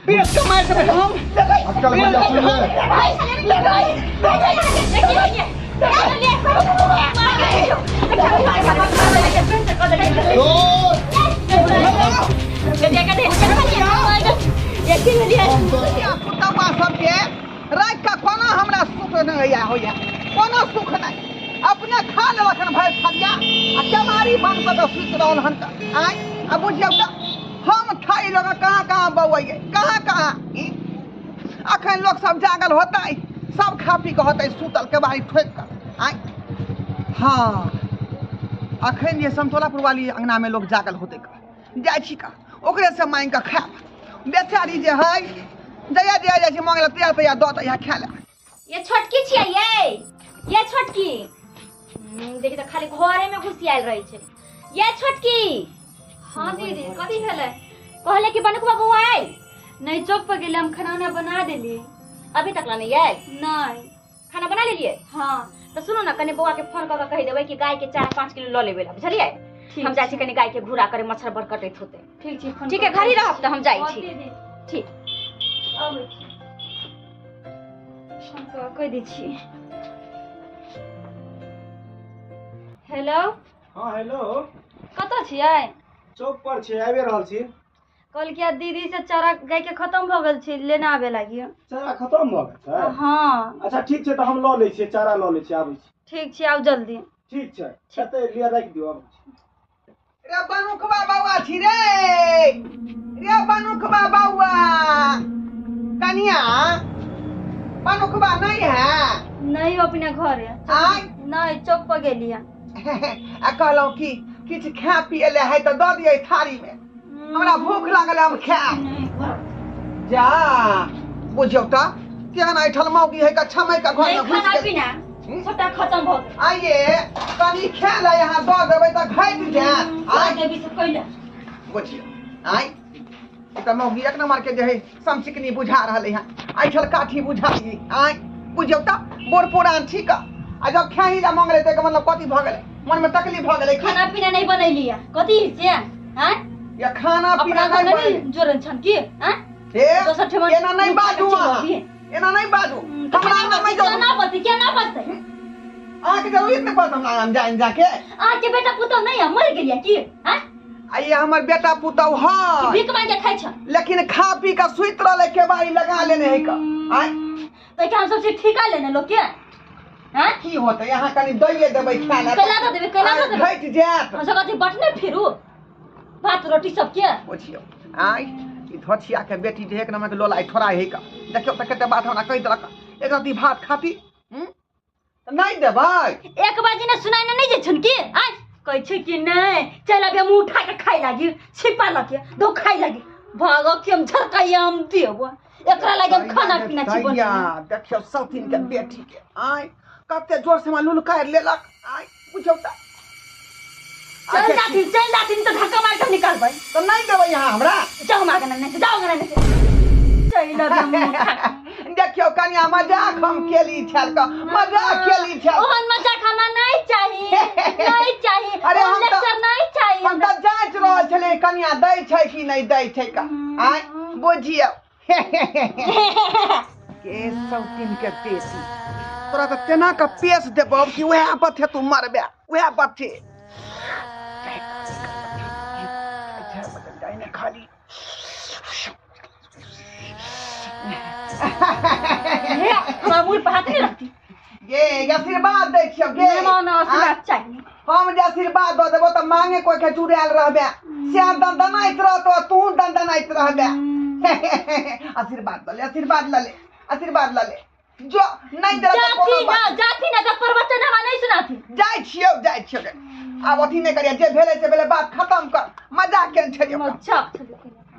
पेट के मारि देबै हम। अक्कल मजा सुन ले। पुतौआ सबके राखि कऽ कोना हमरा सुख नहि होइया होइया, कोनो सुख नहि। अपने खा लेलक हन भरि थरिया आ केमारी बंद कऽ कऽ सुति रहल हन। आँय, आ बुझियौ तऽ हम थाई लऽ कऽ कहाँ कहाँ बौआइयै, कहाँ कहाँ। ई अखन लोक सब जागल होतै, सब खा पी कऽ होतै सुतल केबारी ठोकि कऽ। आँय, हँ, अखन जे समतोलापुर वाली अङ्गनामे लोक जागल होतै, कऽ जाइ छी कऽ ओकरे से माँगि कऽ खायब। बेचारी जे है जहिया जहिया जाइ छी माँगै लए तहिया तहिया दऽ दैया खाय लए। ये छोटकी छियै ये, ये छोटकी। देखी तऽ खाली घरे में घुसियाल रहै छै। ये छोटकी। हाँ दीदी, कथी भेलै? कहले कि बनुक बाबू आयल? नहीं, चौक पर गेलै, हम खाना उना बना देली। अभी तक ला नहीं आयल? नहीं। खाना बना लेलिए? हाँ। तऽ सुनू ने, कनि बौआ के फोन कऽ के कहि देबै कि गाय के 4-5 किलो लऽ लेबै ला, बुझलियै? ठीक हम जाइ छी छै। कनि गाय के घूरा करे, मच्छर बड़ कटैत होतै। ठीक छै, फोन ठीक है, कऽ घरी रहब तऽ हम जाइ हाँ, छी। दीदी। ठीक। अबै छी। फोन कऽ कहि दै छी। हेलो। हाँ हेलो। कतऽ छियै? चौक पर छियै, आबि रहल छी। कहलकै दीदी से चारा गाय के खत्म भऽ गेल छै, लेना आबे लागी। चारा खत्म भऽ गेल छै? हाँ। अच्छा ठीक छै, तऽ हम लऽ लै छियै, चारा लऽ लै छियै, आबै छी। ठीक छै, आउ जल्दी। ठीक छै, कतऽ लिअ राखि दियौ, आबै छी। रे बनुखबा बौआ छी रे, रे बनुखबा बौआ। कनिया बनुखबा नहीं है? नहीं, अपने घर है। आय? नहीं, चौक पर गेली है। आ कहलहुँ कि किछु खाय पिए ले है तऽ दऽ दियै थारी में, हमरा भूख लागल है, हम खायब। जा बुझियौ तऽ केहन ऐठल मौगी है कऽ छमै कऽ घर में घुसि खाना गेल। पीना सबटा खत्म भऽ गेल। आइये कनि खाय ले यहाँ दऽ देबै तऽ घटि जायत। आइ देवी से कैला बुझियौ, आइ ई तऽ मौगी एक नंबर के जे है समचिकनी बुझा रहल है, ऐठल काठी बुझा आइ बुझियौ तऽ बूढ़ पुरान ठीक। आ जब खाही ला मांगले तऽ मतलब कथी भऽ गेलै, मन में तकलीफ भऽ गेलै। खाना पीना नहीं बनैली है कथी से? आँय? या खाना पीना अपना नहीं घर में बनेली। जोरन छन की? आँय? हे, दोसर ठेमन एना नहीं बाजू मुँह अहाँ। चिबी। एना नहीं बाजू। हमरा अंगना में जाउ। केना बजतै, केना बजतै? अहाँके जरूरत नहीं पड़त हमरा अंगना जाइन जाके। अहाँके बेटा पुतहु नहीं है, मरि गेलियै की? आँय? आ ये हमर बेटा पुतहु है। भीख मांगि के खाइ छ। लेकिन खा पी के सुति रहलै, केबाड़ी लगा लेने है का। आँय? तऽ हम सब चीज ठिका लेने लोक के? आँय? की होतै, अहाँ कनि दैये देबै खाय लए। कैला दऽ देबै, कैला दऽ देबै। घटि जायत। हम सब अथी बटने फिरू भात रोटी सबके। बुझियौ, आँय ई धोछिया के बेटी जे एक नंबर के लोला ठोरा है का। देखियौ तऽ कते बात हमरा कहि देलक, एक रत्ती भात खाती तऽ नहि देबै। एक बाजी ने सुनाइ ने नहि जे छन की? आँय कहै छै कि नहि चल अभी हम उठा के खाइ लागी, छिपा लगे दो खाइ लागी, भागो कि हम झरकाइया हम देबो एकरा लागी, हम खाना पीना छी दैया, बनेने। देखियौ सौतीन के बेटी के, आँय कते जोर से हमरा लुलकारि लेलक। आँय बुझियौ तऽ चल अच्छा, जाथिन, चल जाथिन तऽ धक्का मारि के निकालबै। तऽ नहि देबै अहाँ हमरा? जाउ हम आगे नहीं, जाउ आगे नहीं, चलि अभी हम उठा के। देखियौ कनिया, मजाक हम केली छल कऽ, मजाक केली छल। ओहन मजाक हमरा नहीं चाही, नहीं चाही। अरे ओहन हम तऽ लेक्चर नहीं चाही। हम तऽ जाँच रहल छलियै कनिया दै छै कि नहि दै छै का। आँय बुझियौ के सौतीन के बेटी, तोरा तऽ तेना कऽ पेश देबौ कि उएह बथे तू मरबे, उएह बथे। खाली हे, हमरा मुँह पर हाथ नहीं रखती। गे आशीर्वाद दै छियौ गे। नहि, नहि, आशीर्वाद चाही। हम जे आशीर्वाद दऽ देबौ तऽ मांगे कोइ के जुड़ायल रहबे, से दनदनाइत रहतौ, तू दनदनाइत रहबे। आशीर्वाद लऽ ले, आशीर्वाद लऽ ले, आशीर्वाद लऽ ले। जो नहीं देलक तऽ कोनो जाथी ना, बात। जाथी ना तऽ प्रवचन हमरा नहीं सुनाथी। जाइ छियौ, जाइ छियौ गे। आब अथी नहि करियै, जे भेलै से भेलै, बात खतम कर। मजाक केने छलियौ। मजाक छलियौ।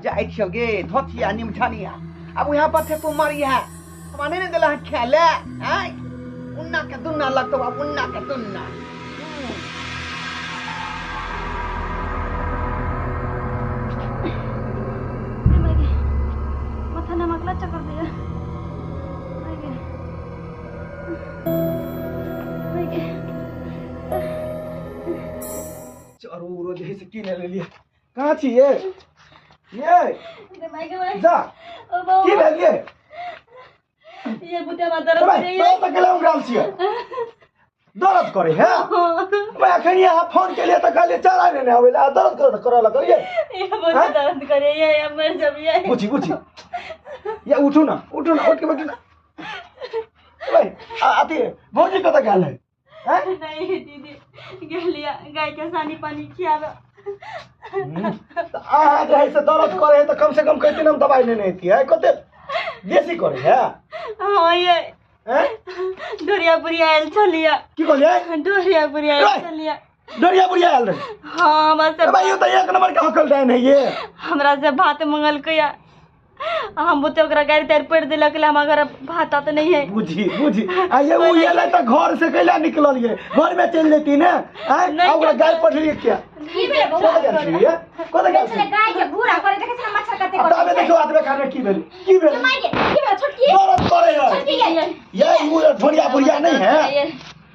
जाइ छियौ गे धोतिया निमठनिया, आब उएह पथे तू मरिहे। हमरा नहि ने देला खाय ले। आँय उन्ना के दुन्ना लगतौ, आब उन्ना के दुन्ना। माथा नमकला चक्कर दिया। चारू उरो जे है से की ले लेलियै। कहाँ छी ये? ये माय गे माय। जा ओ बाबा। की भेल ये ये बुते मा दर्द भाई करे तो तऽ गेलै उड़ाल छियै दर्द करे है मैं अखन यहाँ फोन के लिए तऽ कहलियै चला ने आबै ला दर्द करे करऽ लगल ये ये बुते दर्द करे ये हम मर जब ये बुझी बुझी ये उठू ना उठू ना उठ के बैठू ना भाई अथी भौजी कतऽ गेल है हैं? नहीं दीदी गेलिया गाय के सानी पानी खियाबे। तऽ अहाँ जे है से दर्द करे है तऽ कम से कम कहते ने हम दवाइ लेने अयतियै कते बेसी करे है। हाँ ये हैं? डोरिया बुढ़िया आयल छलिया। की कहलियै? डोरिया बुढ़िया आयल ओए! छलिया। डोरिया बुढ़िया आयल रहे? हाँ हमरा से भाई, यो तऽ एक नंबर के हकल डाइन है ये। हमरा से भात मंगलकै हम बुते ओकरा गारि तारि पड़ि देलक हमरा घर भात तात नहीं है। बुझी बुझी आ ये उ एलै तऽ घर से कैला निकलल ये घर में चलि जैती ने आँय? नहीं आ ओकरा गारि पढ़लियै किया? की भेलै बौआ? कतऽ गेल छलियै? कतऽ गेल छलियै? गाय के घूरा करे देखै छै ना मच्छर कते आ ताबे करे देखियौ आतबे खाने की भेल की भेल माय गे की भेलै छोटकी? दर्द करे है छोटकी गे ये उ ढोरिया बुढ़िया नहीं है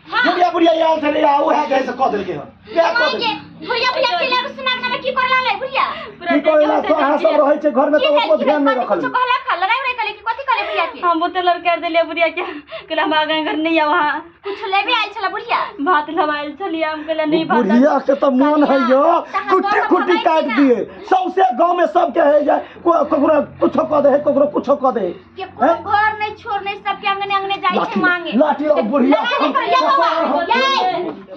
ढोरिया बुढ़िया आयल छलै आ उएह जे है से कऽ देलकै हन वएह कऽ माय गे देलकै। बुढ़िया बुढ़िया के लग सुना ना की करला ले बुढ़िया? की करेला तो अहाँ सब रहै छै घर में की तऽ भेल ओतबो की ध्यान भेल नहि कथी रखल। कुछो कहलक हँ लड़ाई उड़ाई कले की कथी कले बुढ़िया के? हम बोते लड़का देलियै बुढ़िया के कहले हमरा आगाँ घर नहीं आवा। कुछ लेबे आयल छला बुढ़िया? भात लवायल छलियै हम कहले नहीं भात। बुढ़िया के तऽ मोन है यो कुट्टी कुट्टी काटि दिए सौंसे गाँव में सबके है जे ककरो कुछो कऽ दे है ककरो कुछो कऽ दे है। के कोनो घर नहीं छोड़ने सबके अंगने अंगने जाइ छै लाठी मांगे। लाठी और बुढ़िया के हम लड़ाई नहीं करिए बौआ। ये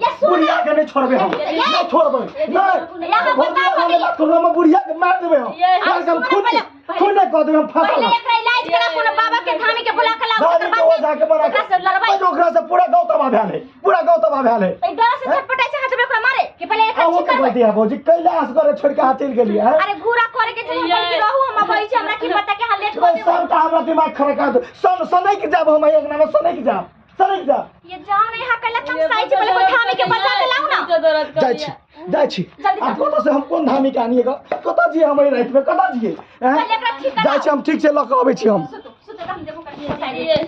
ये सुन बुढ़िया के नहीं छोड़बे हम नहीं छोड़बे नहीं यहाँ भौजी बताओ हम बात करू हम बुढ़िया के मार देबे हम ये- मार के हम सुनू खून पहिले- खून कऽ देबे हम पहिले फांसा एकरा इलाज करा कोनो बाबा के धामी के बुला के लाओ दादी के ओझा के बना ओकरा से लड़बाई। के ओकरा से पूरा गाँव तबाह भेल है पूरा गाँव तबाह भेल है। ई डर से छटपटाइ छै हाथ में ओकरा मारे कि पहिले एकरा अहूँ ठीक के करबै। गलती है भौजी कैलाश करे छोड़ के अहाँ चलि गेलियै हैं? अरे घूरा करे के छै हम कहली कि रहू हम अबै छी हमरा की पता के हाल लेट भाई कऽ देबै। सबटा हमरा दिमाग खराब कर दे सन सनैक जाब हम एक नाम सनैक जाब सनैक जाब। ये जाओ नहीं यहाँ कैला तम साई छै पहिले कोई धामी के बजा के लाओ ना। दर्द जाइ छी जाइ छी जल्दी आ कतऽ से हम कोन धामी के आनिए कतऽ जियै हम एहि रातिमे कतऽ जियै हैं? पहिले एकरा ठीक कराउ। जाइ छी हम ठीक छै लऽ कऽ अबै छी हम। सुतू सुतू तऽ हम देखो कनी साइड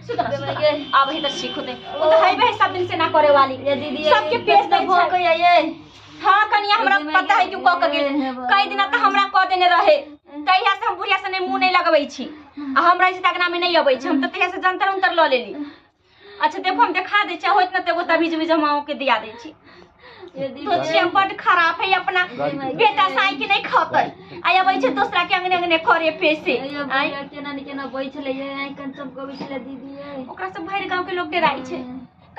सुतू ना सुतू आब ही तऽ ठीक होतै ओ तऽ हैबे है सब दिन से ना करे वाली ये दीदी सबके पेश दै छै। भोकैया ये हाँ कनिया हमरा पता है कि कऽ के गेल कई दिना तऽ हमरा कऽ देने रहे तहिया से हम बुढ़िया से नहीं मुँह नहीं लगबै छी आ हमरा से अंगना में नहीं अबै छी हम तऽ तहिया से जंतर उंतर लऽ लेली। अच्छा देखो हम देखा दै छी होइत न तऽ एगो तबीज उबीज हम अहूँ के दिया दै छी। ये दीदी तो छी हम बड खराब है अपना बेटा साई के नहीं खतै आ अबै छै दोसरा के अंगने अंगने करे पेशे। ये आँय बुढ़िया केना ने केना बैठ छलै ये आँखि कन चमकबै छलै दीदी ये। ओकरा सब भरि गाँव के लोग डराइ छै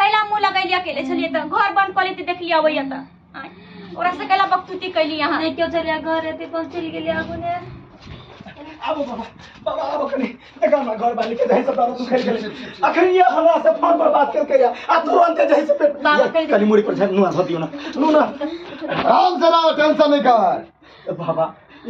कैला मुँह लगैली अकेले छलियै तऽ घर बंद कऽ लेती देखली अबैया तऽ आँय ओकरा से कैला बकतूती कैली अहाँ? नहीं क्यों चलिया घर एते कौन चलि गेलियै आगू ने। आबो बाबा बाबा आबो कनी देखा हमरा घर वाली के जहे से दर्द उखड़ि गेलै अखन ये हमरा से फोन पर बात केलकै आ तुरंते जहे से पेट बाबा ये, कनी मुड़ी पर नुआ धऽ दियौ ना नुना। आराम से रहो टेंशन नहीं कर। बाबा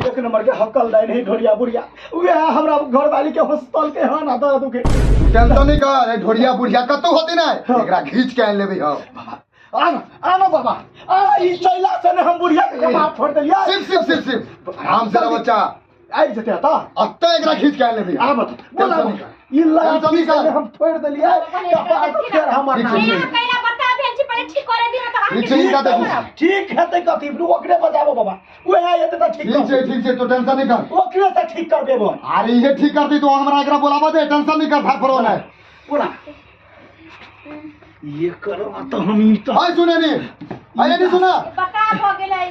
एक नंबर के हकल दाइ नहीं ढोरिया बुढ़िया उएह हमरा घर वाली के हॉस्टल के हन आ दर्द उखड़ि। टेंशन नहीं कर ए ढोरिया बुढ़िया कतौ होती नहीं हाँ। एकरा खींच के आनि लेबै हम। बाबा आना आना बाबा आ ई चैला से ने हम बुढ़िया के कपार फोड़ देलियै। शिव शिव शिव शिव आराम से रहो बच्चा आबि जेतै तऽ अत्ते एकरा खींच के आनि लेबै हम। आब बोला टेंशन नहीं कर। ई लाठी टेंशन नहीं से कर। हम फोड़ देलियै कपार तऽ फेर हमर ठीक नाम छै। यहाँ कैला बता भेल छी पहिले ठीक करे दिना तऽ ठीक छै हिनका देखू। ठीक हेतै कथी ओकरे बजाबो बाबा उएह एतै तऽ ठीक ठीक छै ठीक छै तो टेंशन नहीं कर। ओकरे से ठीक करबे बोल। अरे ये ठीक कर दी तो हमरा एकरा बोलाबा दे टेंशन नहीं कर धार पर होना है। बोला ये करो तऽ हम ई तऽ हाय सुने नी हाय नहीं सुना बता भऽ गेलै।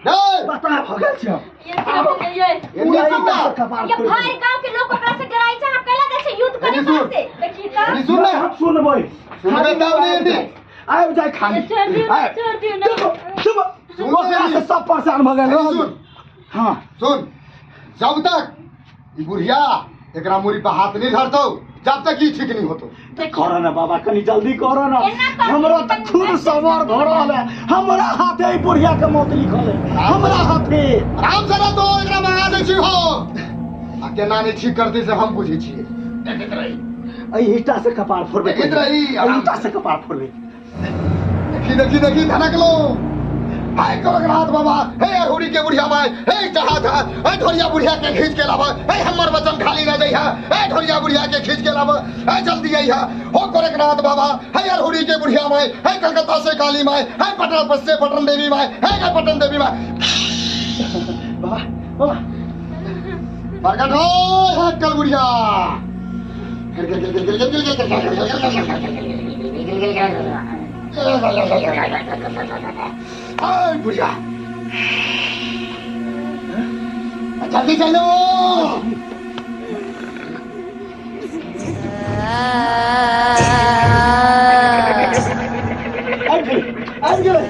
ए बता भऽ गेल छै ये की ये ये नहीं सुनना कपार ये फोड़ि भरि गाँव के लोग ओकरा से डराइ छै अहाँ कैला जाइ छै युद्ध करे एनी सुन। से देखी तऽ एनी सुन ना हम सुनबै सुनबै तब नहीं एनी। आबि जाय खाली ये छोड़ दियौ ना, छोड़ दियौ ना। देखो सुन सुन ओकरा से सब परेशान भऽ गेल एनी सुन हाँ सुन जब तक ई बुढ़िया एकरा मुड़ी पर हाथ नहीं धरतौ जब तक ई ठीक नहीं होतो। करो ना बाबा कनी जल्दी करो ना एना करतै हमरा तऽ खून सवार भऽ रहल है हमरा हाथे ई बुढ़िया के मौत लिखल है हमरा हाथे। आराम से रह तो एकरा मंगा दै छी हो आ केना नहीं ठीक करतै से हम बुझै छियै। देखैत रही एहि ईटा से कपार फोड़बै देखैत रही एहि ईटा से कपार फोड़बै। देखी देखी देखी धनक लो हाय गोरखनाथ बाबा हे अरहुरी के बुढ़िया माय हे चाहत है हे ढोरिया बुढ़िया के खींच के लावा हे हमर वचन खाली न जइहा हे ढोरिया बुढ़िया के खींच के लावा हे जल्दी अइहा हो गोरखनाथ बाबा हे अरहुरी के बुढ़िया माय हे कलकत्ता से काली माय हे पटना पर से पटन देवी माय हे पटन देवी माय। बाबा बाबा प्रकट हो हक्कल बुढ़िया। हाय बुढ़िया, जल्दी चलो। आबि गेलै, आबि गेलै।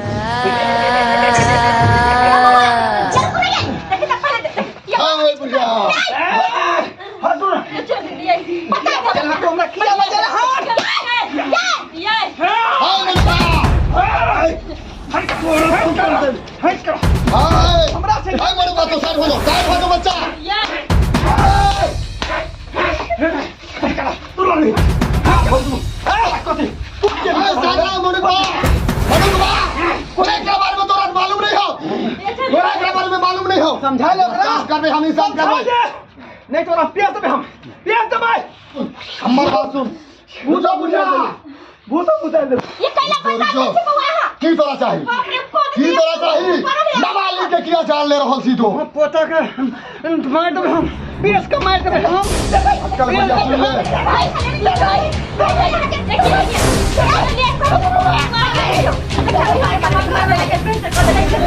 देखी तऽ पहिले देख। हाय बुढ़िया, हटू ना। चल हटो, हमरा किया बजल हन? हाय बुढ़िया, हट कर, हट कर। हाय हमरा से हाय मोरे बात, साइड हो जाओ, साइड हो जाओ बच्चा। कथी तू के? हाय साला मोरे बा, मोरे बा, तोरा एकरा बारे में तोरा मालूम नहीं हो, तोरा एकरा बारे में मालूम नहीं हो। समझा ले ओकरा। इंसाफ करबे हम, इंसाफ करबे। नहीं तोरा पेश देबै हम, पेश देबै। हमर बात सुन, बुझो बुझा। भूत बुझा देबै। ये कैला पैसा जो। दै छै बौआ अहाँ? की तोरा चाही? बाप रे, कोन की तोरा चाही? नाबालिग के किया जान ले रहल छी तू? पोता के मारि देबै हम, पेश के मारि देबै हम। अक्कल बुढ़िया सुन ले।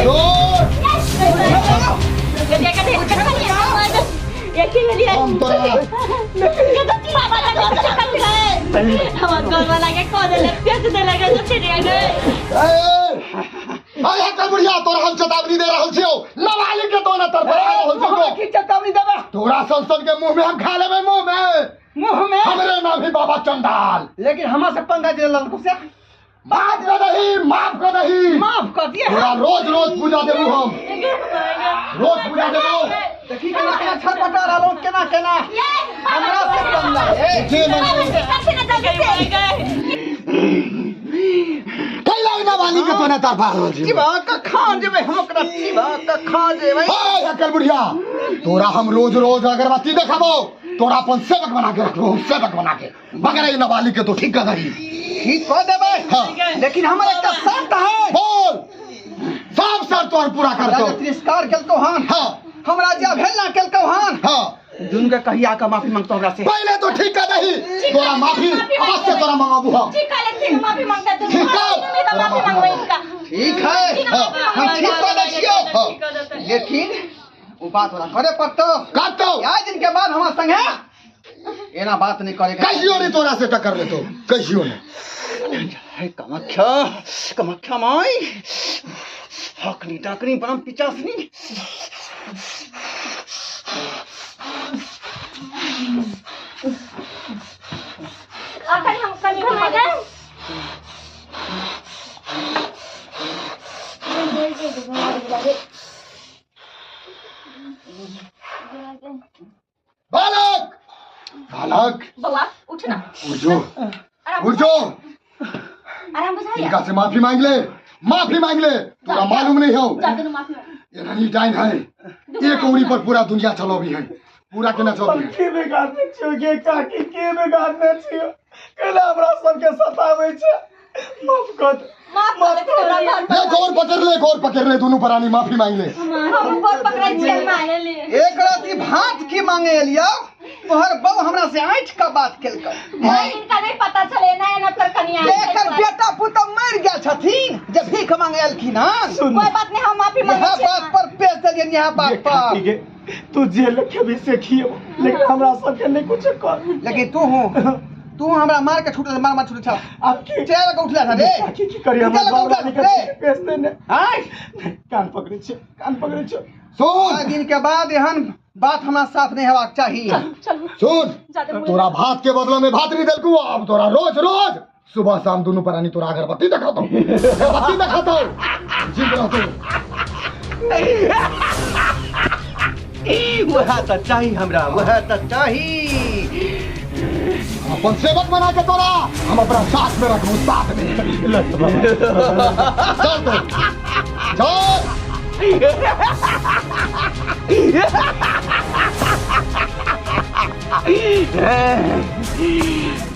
जोर हम तोरा ए हाय अक्कल बुढ़िया, तोरा हम चेतावनी दे रहल छियौ, नाबालिग के तो ना तरफड़ा रहल छी हमरा तू। की चेतावनी देबै? तोरा सन के मुंह में हम खा लेबै, मुंह में, मुंह में। हमरे नाम ही बाबा चंडाल। लेकिन हमरा से पंगा जे ललको से माफ कर दही, माफ कर दही, माफ कर दिए। तोरा रोज रोज पूजा देबू हम, रोज पूजा देबू। देखी केना केना छटपटा रहलौ, केना केना हमरा से पंगा। ए जे मन कैला नाबालिग के तो ना तरफा रहल छी? चिबा के खा जेबै हम ओकरा, चिबा के खा जेबै। हाय अकल बुढ़िया, तोरा हम रोज रोज अगरबत्ती देखाबो, तोरा अपन सेवक बना के रखबो, सेवक बना के, मगर ई नाबालिग के तो ठीक कर दही। ठीक कऽ देबै। हाँ। लेकिन हमर एकटा शर्त है। बोल। सब शर्त तोहर पूरा हमरा करतो। जे तिरस्कार केलकौ हन, हाँ। हमरा जे अवहेलना केलकौ हन, हाँ, दुनू के कहिया के माफी मांगतो हमरा से? पहले तो ठीक कर दही, तोरा माफी अवश्य तोरा मंगाबू हम। ठीक है, माफी मांगता तू। ठीक है। माफी मांगबै इनका। ठीक है, हाँ। हम ठीक कऽ दै छियौ। हाँ। लेकिन ओ बात तोरा करे पड़तौ। करतो। आइ दिन के बाद हमरा संगे एना बात नहीं करे के। कहियो नहीं तोरा से टक्कर लेतो, कहियो नहीं। हे कामाख्या, कामाख्या माई, हकनी डाकनी परम पिचासनी। अखन हम कनी घुमा। बालक, बालक। बौआ, उठ ना। उठो। आराम। उठो। आराम बुझाइया। इनका से माफी मांग ले, माफी मांग ले। तोरा मालूम नहीं हो, जा दुनू माफी मांग। ये रनी डाइन है, एक उंगली पर पूरा दुनिया चलोबी है, पूरा के ना चलोबी है। की बिगाड़ने छियौ गे काकी? की बिगाड़ने छियौ? कैला हमरा सबके सताबै छै? माफ कर दे। माफ कर दे तोरा घर। ले गोर पकड़ ले, गोर पकड़ ले, दोनों परानी माफी मांग ले। हम गोर पकड़ै छियै माँ। एक राति भात की मांगे एलियौ, तोहर बहू हमरा से ऐंठ के बात केलकौ। नहीं, इनका नहीं पता चले ना एना पर कनिया। एकर बेटा पुतहु मरि गेल छथिन जे भीख मांगे एलखिन हन? सुन। कोई बात नहीं, हम माफी मांगै इएह छियै। बात पर पेश देलियनि, इएह बात गे पर। काकी गे, तू जे खेबी से खिएबो, लेकिन हमरा सबके नहीं कुछ कर। लेकिन तू हूँ, तू हमरा मार के छूटल, मार मार छूटल छल। आब की? चल के उठला था रे। काकी, की करी हमरा? चल के उठला घरवाली के रे। पेश देने। आय। कान पकड़ै छियौ, कान पकड़ै छियौ। सुन। आइ दिन के बाद एहन बात हमरा साथ नहीं हेबाक चाही। चलू। सुन। जादे मुँह। तोरा भात के बदला में भात नहीं देलकू, अब तोरा रोज रोज सुबह शाम दोनों प्राणी तोरा अगरबत्ती दिखाता हूँ, अगरबत्ती दिखाता हूँ, जिंद रहतो। वह तऽ चाही हमरा, वह तऽ चाही। अपन सेवक बना के तोरा हम अपना साथ में रखबू, साथ में। चल तो चल।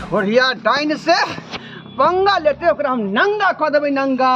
ढोढ़िया डाइन से पंगा लेते, ओकरा हम नंगा कऽ देबै, नंगा।